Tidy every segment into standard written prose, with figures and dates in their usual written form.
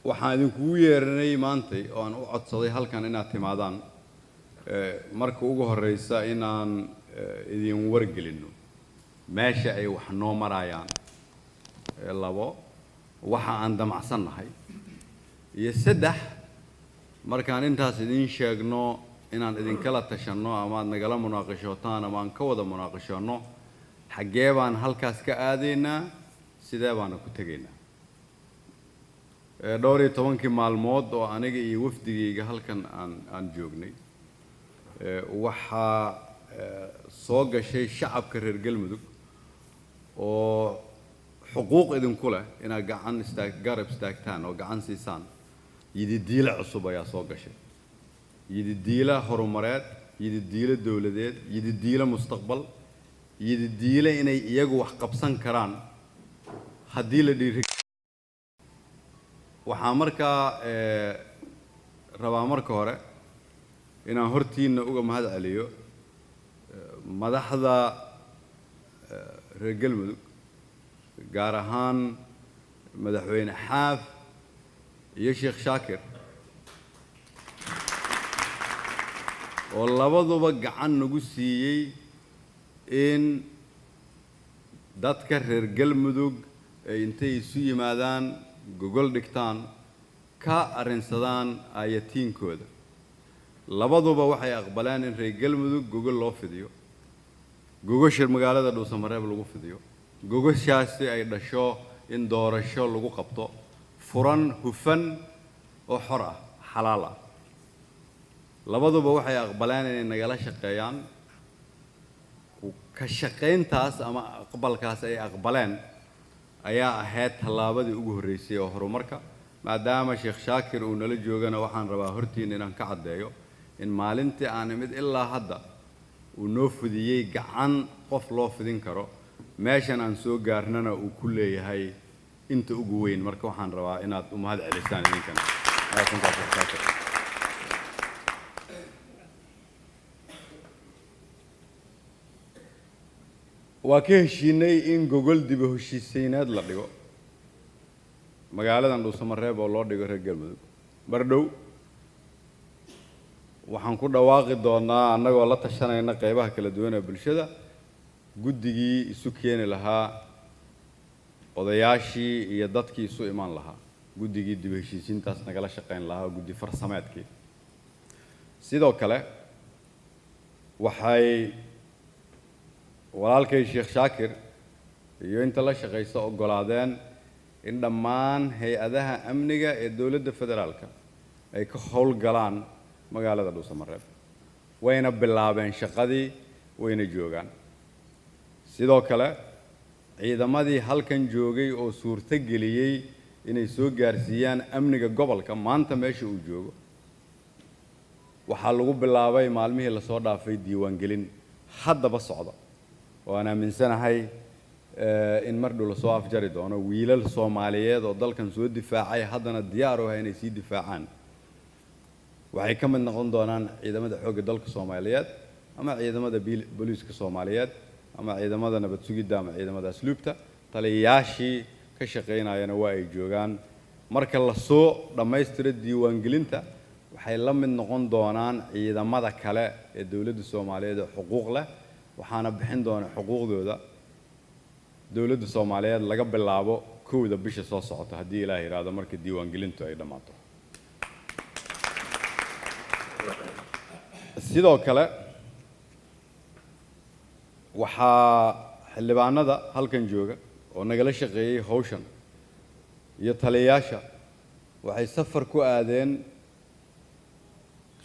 Waxaan idinkugu yeeranay maantay oo aan u codsaday halkan inaad timaadaan, marka ugu horeysa inaan idin wargelinno meesha ay wax noo marayaan, labo, waxa aan damacsannahay, iyo saddex, markaan intaas idiin sheegno inaan idinkala tashanno ama aad nagala munaaqishootaan ama aan ka wada munaaqishoonno xaggee baan halkaas ka aadaynaa, sidee baana ku tegaynaa. Dhowr iyo tobankii maalmood oo aniga iyo wafdigayga halkan aan joognay, waxaa soo gashay shacabka reer Galmudug oo xuquuq idinku leh inaad gacan istaag garab istaagtaan oo gacan siisaan. Yididiila cusub ayaa soo gashay, yididiila horumareed, yididiilo dowladeed, yididiilo mustaqbal, yididiilo inay iyagu wax qabsan karaan haddii la dhiiri. Waxaa markaa rabaa marka hore inaan hortiina uga mahad celiyo madaxda reer Galmudug, gaar ahaan Madaxweyne Xaaf iyo Sheekh Shaakir, oo labaduba gacan nagu siiyey in dadka reer Galmudug ay intay isu yimaadaan, gogol dhigtaan, ka arrinsadaan aayatiinkooda. Labaduba waxay aqbaleen in reer Galmudug gogol loo fidiyo, gogosha magaalada Dhuusamareeb lagu fidiyo, gogoshaasi ay dhasho in doorasho lagu qabto furan, hufan oo xor ah, xalaal ah. Labaduba waxay aqbaleen inay nagala shaqeeyaan. Ka shaqayntaas ama aqbalkaas ay aqbaleen ayaa ahayd tallaabadii ugu horreysay oo horumarka. Maadaama Sheekh Shaakir uu nala joogana, waxaan rabaa hortiina inaan ka caddeeyo in maalintii aan imid ilaa hadda uu noo fidiyey gacan qof loo fidin karo, meeshan aan soo gaarnana uu ku leeyahay inta ugu weyn. Marka waxaan rabaa inaad u mahad celisaan idinkana. Mahadsantahay, Sheekh Shaakir. Waa ka heshiinay in gogol diba heshiisayneed la dhigo magaaladan Dhuusamareeb oo loo dhigo reer Galmudug. Bardhow waxaan ku dhawaaqi doonaa, annagoo la tashanayna qeybaha kala duwan ee bulshada, guddigii isu keeni lahaa odayaashii iyo dadkii isu iman lahaa, guddigii dib heshiisiintaas nagala shaqayn lahaa, guddi farsameedkii. Sidoo kale waxay walaalkay Sheekh Shaakir iyo inta la shaqaysa oggolaadeen in dhammaan hay-adaha amniga ee dowladda federaalka ay ka howlgalaan magaalada Dhuusamareeb, wayna bilaabeen shaqadii, wayna joogaan. Sidoo kale ciidamadii halkan joogay oo suurto geliyey inay soo gaarsiiyaan amniga gobolka maanta meesha uu joogo, waxaa lagu bilaabay maalmihii lasoo dhaafay diiwaangelin haddaba socda, oo aan aaminsanahay in mar dhow lasoo afjari doono. Wiilal Soomaaliyeed oo dalkan soo difaacay, haddana diyaar u ah inay sii difaacaan, waxay ka mid noqon doonaan ciidamada xoogga dalka Soomaaliyeed ama ciidamada booliiska Soomaaliyeed ama ciidamada nabad sugidda ama ciidamada asluubta. Taliyayaashii ka shaqaynayana waa ay joogaan. Marka lasoo dhammaystiro diiwaangelinta, waxay la mid noqon doonaan ciidamada kale ee dowladda Soomaaliyeed ee xuquuq leh, waxaana bixin doona xuquuqdooda dowladda Soomaaliyeed laga bilaabo 1da bisha soo socota, haddii Ilaah yidhaahdo, marka diiwaangelintu ay dhammaato. Sidoo kale waxaa xildhibaanada halkan jooga oo nagala shaqeeyey hawshan iyo taliyayaasha waxay safar ku aadeen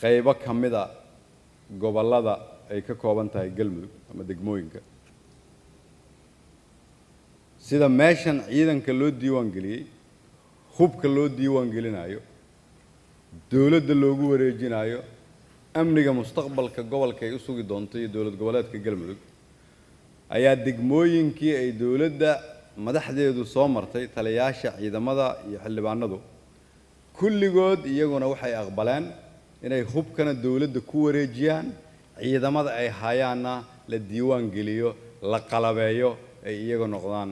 qaybo ka mida gobollada ay ka kooban tahay Galmudug ama degmooyinka, sida meeshan ciidanka loo diiwaan geliyey, hubka loo diiwaan gelinayo, dowladda loogu wareejinayo, amniga mustaqbalka gobolka ay u sugi doonto iyo dowlad goboleedka Galmudug, ayaa degmooyinkii ay dowladda madaxdeedu soo martay, taliyayaasha ciidamada iyo xildhibaanadu kulligood iyaguna waxay aqbaleen inay hubkana dowladda ku wareejiyaan, ciidamada ay hayaanna la diiwaan geliyo, la qalabeeyo, ay iyaga noqdaan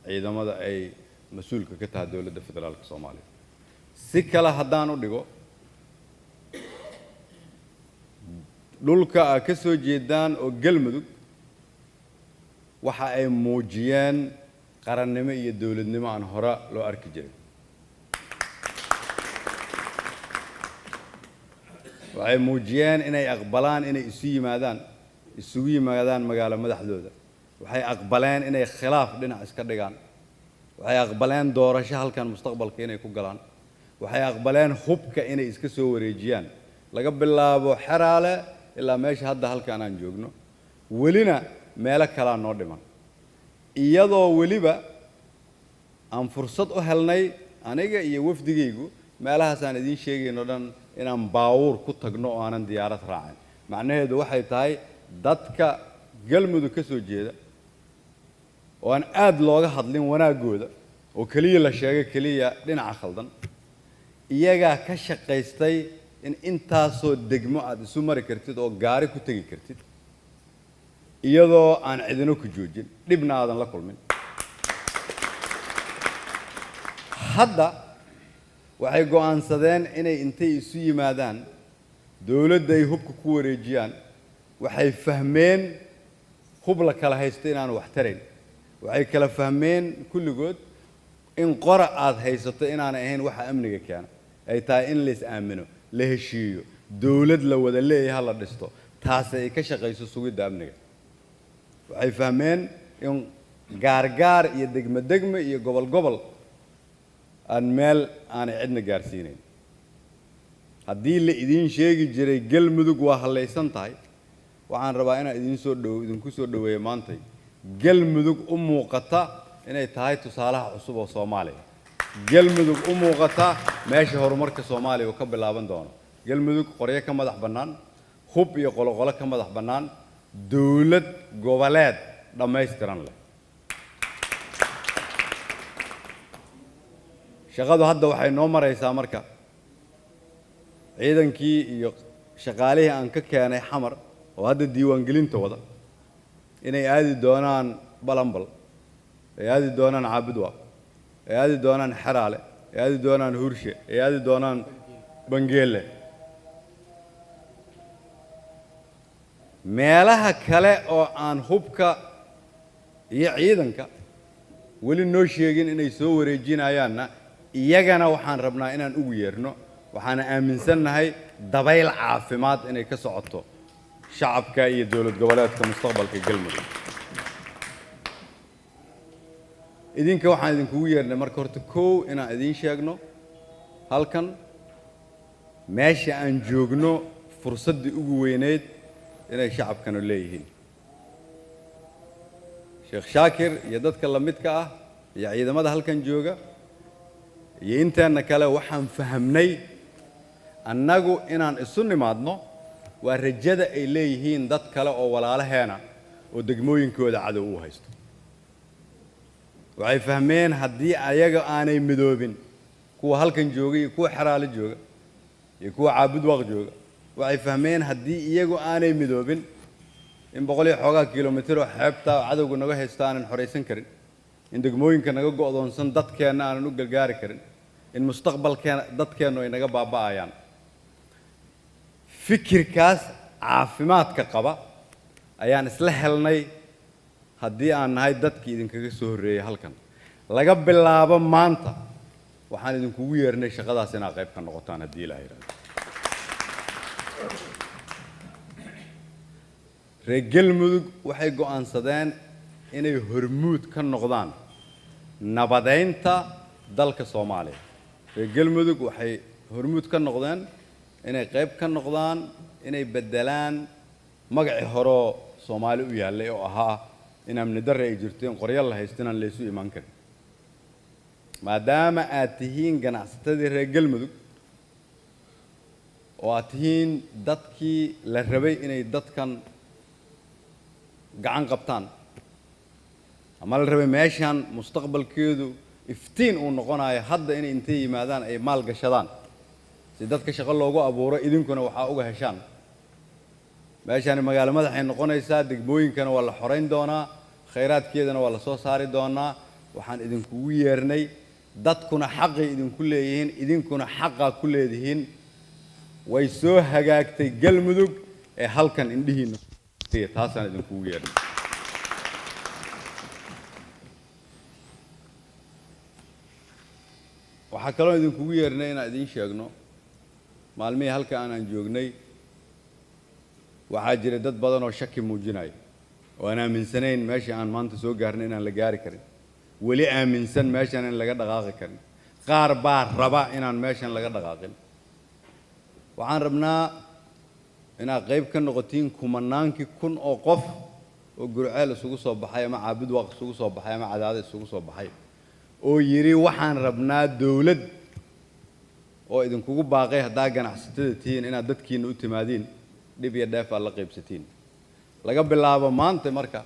ciidamada ay mas-uulka ka tahay dowladda federaalka Soomaaliya. Si kale haddaan u dhigo, dhulka aad ka soo jeedaan oo Galmudug waxa ay muujiyeen qarannimo iyo dowladnimo aan hore loo arki jirin. Waxay muujiyeen inay aqbalaan inay isu yimaadaan, isugu yimaadaan magaalo madaxdooda. Waxay aqbaleen inay khilaaf dhinac iska dhigaan. Waxay aqbaleen doorasho halkan mustaqbalka inay ku galaan. Waxay aqbaleen hubka inay iska soo wareejiyaan, laga bilaabo Xeraale ilaa meesha hadda halkan aan joogno. Welina meelo kalaa noo dhiman, iyadoo weliba aan fursad u helnay aniga iyo wafdigaygu meelahaasaan idiin sheegayno dhan inaan baawuur ku tagno oo aanan diyaarad raacin. Macnaheedu waxay tahay dadka Galmudug ka soo jeeda oo aan aad looga hadlin wanaaggooda oo keliya la sheegay keliya dhinaca khaldan, iyagaa ka shaqaystay in intaasoo degmo aad isu mari kartid oo gaari ku tegi kartid iyadoo aan cidino ku joojin, dhibna aadan la kulmin. Hadda waxay go'aansadeen inay intay isu yimaadaan dowladda ay hubka ku wareejiyaan. Waxay fahmeen hub la kala haysto inaanu wax tarayn. Waxay kala fahmeen kulligood in qora aad haysato inaanay ahayn waxa amniga keena, ay tahay in lays aamino, la heshiiyo, dowlad la wada leeyahay la dhisto, taasi ay ka shaqayso sugidda amniga. Waxay fahmeen in gaargaar iyo degmo degmo iyo gobol gobol aan meel aanay cidna gaarsiinayn. Haddii la idiin sheegi jiray Galmudug waa hallaysan tahay, waxaan rabaa inaan idiin soo dhow idinku soo dhoweeyo maantay Galmudug u muuqata inay tahay tusaalaha cusub oo Soomaaliya. Galmudug u muuqata meesha horumarka Soomaaliya uu ka bilaaban doono. Galmudug qoryo ka madax bannaan, hub iyo qoloqolo ka madax bannaan, dowlad goboleed dhammaystiran leh. Shaqadu hadda waxay noo maraysaa marka ciidankii iyo shaqaalihii aan ka keenay Xamar oo hadda diiwaangelinta wada inay aadi doonaan Balambal, ay aadi doonaan Caabudwa, ay aadi doonaan Xeraale, ay aadi doonaan Hurshe, ay aadi doonaan Bangeele, meelaha kale oo aan hubka iyo ciidanka weli noo sheegin inay soo wareejinayaanna iyagana waxaan rabnaa inaan ugu yeerno. Waxaana aaminsannahay dabayl caafimaad inay ka socoto shacabka iyo dowlad goboleedka mustaqbalka Galmudug. Idinka waxaan idinkugu yeernay marka horta kow inaan idiin sheegno halkan meesha aan joogno fursaddii ugu weyneyd inay shacabkanu leeyihiin. Sheekh Shaakir iyo dadka la midka ah iyo ciidamada halkan jooga iyo inteenna kale waxaan fahamnay annagu inaan isu nimaadno waa rajada ay leeyihiin dad kale oo walaalaheena oo degmooyinkooda cadow u haysto. Waxay fahmeen haddii ayaga aanay midoobin, kuwa halkan jooga iyo kuwa Xeraale jooga iyo kuwa Caabudwaaq jooga, waxay fahmeen haddii iyagu aanay midoobin in 100 iyo xoogaa kilomitir oo xeebta cadowga naga haysto aanan xoraysan karin, in degmooyinka naga go'doonsan dadkeenna aanan u gargaari karin, in mustaqbalkeena dadkeennu ay naga baaba'ayaan. Fikirkaas caafimaadka qaba ayaan isla helnay haddii aan nahay dadkii idinkaga soo horreeyey halkan. Laga bilaabo maanta waxaan idinkugu yeernay shaqadaas inaad qayb ka noqotaan haddii Ilaah yidhaahdo. Reer Galmudug waxay go'aansadeen inay hormuud ka noqdaan nabadeynta dalka Soomaaliya. Reer Galmudug waxay hormuud ka noqdeen inay qayb ka noqdaan inay beddelaan magacii horeo Soomaali u yaallay oo ahaa in amni darre ay jirto, in qoryo la haysto, inaan laysu imaan karin. Maadaama aad tihiin ganacsatadii reer Galmudug oo aad tihiin dadkii la rabay inay dadkan gacan qabtaan ama la rabay meeshan mustaqbalkeedu iftiin uu noqonayo hadda inay intay yimaadaan ay maal gashadaan si dadka shaqo loogu abuuro, idinkuna waxaa uga heshaan. Meeshani magaalo madaxay noqonaysaa, degmooyinkana waa la xorayn doonaa, khayraadkeedana waa la soo saari doonaa. Waxaan idinkugu yeernay Dadkuna xaqay idinku leeyihiin, idinkuna xaqaa ku leedihiin. Way soo hagaagtay Galmudug ee halkan indhihiinna, taasaan idinkugu yeedhnay. Waxaa kaloo idinkugu yeernay inaan idiin sheegno, maalmihii halka aanaan joognay waxaa jiray dad badan oo shaki muujinaya oo aan aaminsanayn meesha aan maanta soo gaarnay inaan la gaari karin, weli aaminsan meeshan in laga dhaqaaqi karin. Qaar baa raba inaan meeshan laga dhaqaaqin. Waxaan rabnaa inaad qayb ka noqotiin kumanaankii kun oo qof oo Gurceel isugu soo baxay ama Caabudwaaq isugu soo baxay ama Cadaado isugu soo baxay oo yidhi waxaan rabnaa dowlad, oo idinkugu baaqay haddaa ganacsatada tihiin inaad dadkiina u timaadiin, dhib iyo dheef aad la qaybsatiin. Laga bilaabo maanta marka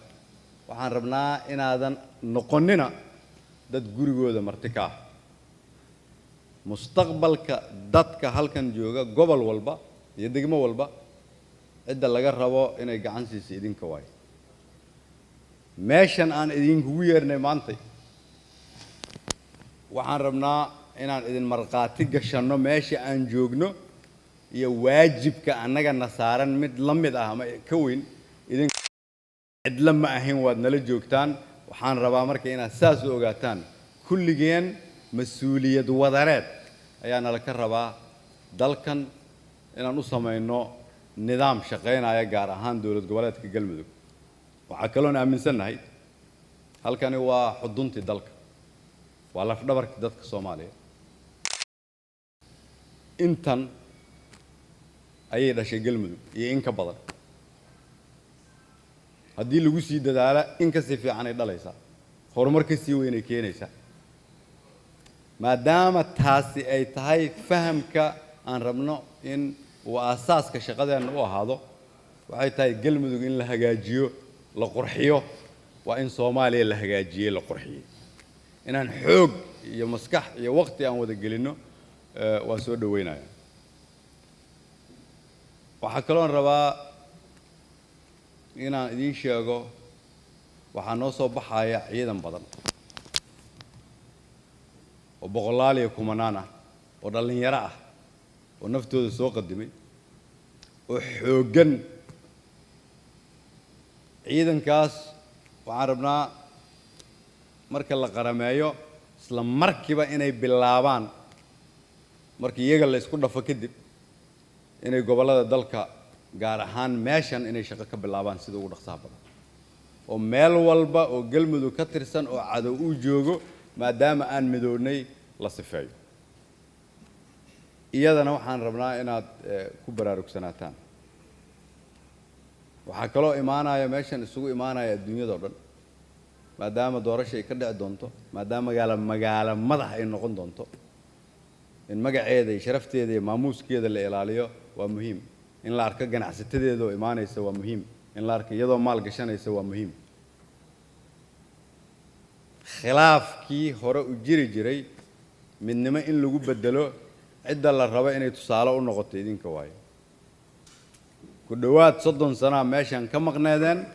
waxaan rabnaa inaadan noqonina dad gurigooda marti ka ah. Mustaqbalka dadka halkan jooga, gobol walba iyo degmo walba, cidda laga rabo inay gacan siiso idinka waayo. Meeshan aan idinkugu yeernay maantay waxaan rabnaa inaan idin markhaati gashanno meesha aan joogno iyo waajibka annagana saaran mid la mid ah ama ka weyn. Idin cidla ma ahayn, waad nala joogtaan. Waxaan rabaa marka inaad saas u ogaataan, kulligeen mas-uuliyad wadareed ayaa nala ka rabaa dalkan inaan u samayno nidaam shaqaynaya, gaar ahaan dowlad goboleedka Galmudug. Waxaa kaloon aaminsannahay halkani waa xuduntii dalka, waa lafdhabarkii dadka Soomaaliya. Intan ayay dhashay Galmudug iyo in ka badan. Haddii lagu sii dadaala in ka sii fiicanay dhalaysaa, horumar ka sii weynay keenaysaa. Maadaama taasi ay tahay fahamka aan rabno in uu aasaaska shaqadeenna u ahaado, waxay tahay Galmudug in la hagaajiyo, la qurxiyo, waa in Soomaaliya la hagaajiyey, la qurxiyey. Inaan xoog iyo maskax iyo waqti aan wada gelinno waa soo dhoweynaya. Waxaa kaloon rabaa inaan idiin sheego, waxaa noo soo baxaya ciidan badan oo boqolaal iyo kumanaan ah oo dhallinyaro ah oo naftooda soo qadimay oo xooggan. Ciidankaas waxaan rabnaa marka la qarameeyo isla markiiba inay bilaabaan, markii iyaga la isku dhafo kadib, inay gobollada dalka, gaar ahaan meeshan, inay shaqo ka bilaabaan sida ugu dhaqsaha badan, oo meel walba oo Galmudug ka tirsan oo cadow uu joogo, maadaama aan midownay, la sifeeyo. Iyadana waxaan rabnaa inaad ku baraarugsanaataan. Waxaa kaloo imaanaya meeshan isugu imaanaya adduunyada o dhan, maadaama doorasha ay ka dhici doonto, maadaama magaalo madax ay noqon doonto, in magaceeda iyo sharafteeda iyo maamuuskeeda la ilaaliyo waa muhiim. In la arko ganacsatadeeda oo imaanaysa waa muhiim. In la arko iyadoo maal gashanaysa waa muhiim. Khilaafkii hore u jiri jiray midnimo in lagu bedelo, cidda la rabo inay tusaale u noqoto idinka waayo. Ku dhowaad 30 sanaa meeshan ka maqneedeen.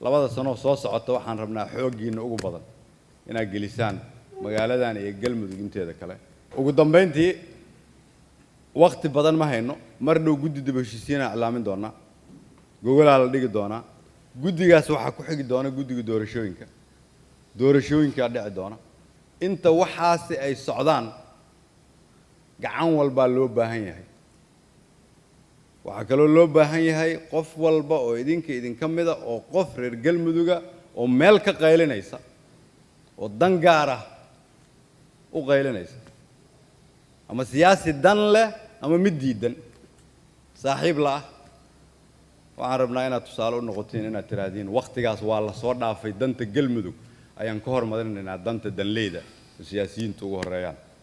2da sanoo soo socota waxaan rabnaa xooggiinna ugu badan inaad gelisaan magaaladan iyo Galmudug inteeda kale. Ugu dambayntii, waqti badan ma hayno. Mar dhow guddi dib heshiisiinaan iclaamin doonaa, gogolaa la dhigi doonaa. Guddigaas waxaa ku xigi doona guddiga doorashooyinka, doorashooyinkaa dhici doona. Inta waxaasi ay socdaan gacan walbaa loo baahan yahay. Waxaa kaloo loo baahan yahay qof walba oo idinka idinka mida oo qof reer Galmuduga oo meel ka qaylinaysa oo dan gaar ah u qaylinaysa, ama siyaasi dan leh ama mid diidan saaxiib la ah, waxaan rabnaa inaad tusaale u noqotiin, inaad tidhaahdiin wakhtigaas waa la soo dhaafay, danta Galmudug ayaan ka hormarinaynaa danta danleyda oo siyaasiyiintu ugu horreeyaan.